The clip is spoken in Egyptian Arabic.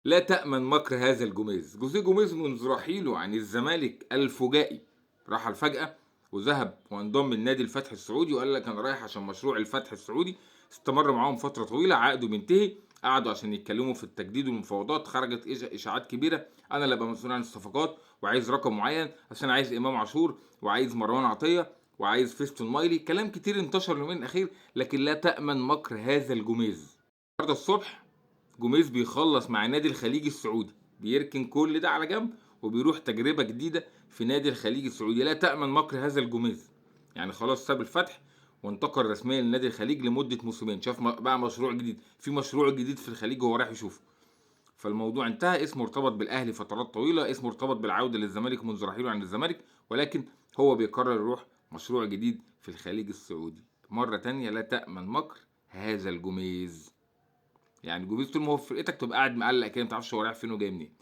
لا تأمن مكر هذا الجوميز. جوزيه جوميز منذ رحيله عن الزمالك الفجائي، رحل فجأة وذهب وانضم لنادي الفتح السعودي، وقال لك انا رايح عشان مشروع الفتح السعودي. استمر معاهم فترة طويلة، عقده بينتهي، قعدوا عشان يتكلموا في التجديد والمفاوضات. خرجت اشاعات كبيرة، انا اللي ابقى مسؤول عن الصفقات وعايز رقم معين عشان عايز امام عاشور وعايز مروان عطية وعايز فيستون مايلي. كلام كتير انتشر اليومين الاخير، لكن لا تأمن مكر هذا الجوميز. النهارده الصبح جوميز بيخلص مع نادي الخليج السعودي، بيركن كل ده على جنب وبيروح تجربة جديدة في نادي الخليج السعودي. لا تأمن مكر هذا الجوميز، يعني خلاص ساب الفتح وانتقل رسميا لنادي الخليج لمدة موسمين. شاف بقى مشروع جديد، في مشروع جديد في الخليج هو رايح يشوفه. فالموضوع انتهى. اسمه ارتبط بالاهلي فترات طويلة، اسمه ارتبط بالعودة للزمالك منذ رحيله عن الزمالك، ولكن هو بيقرر يروح مشروع جديد في الخليج السعودي. مرة تانية لا تأمن مكر هذا الجوميز. يعني جوميز طول ما هو في فرقتك تبقى قاعد مقلق كده، ما تعرفش هو رايح فين وجاي منين.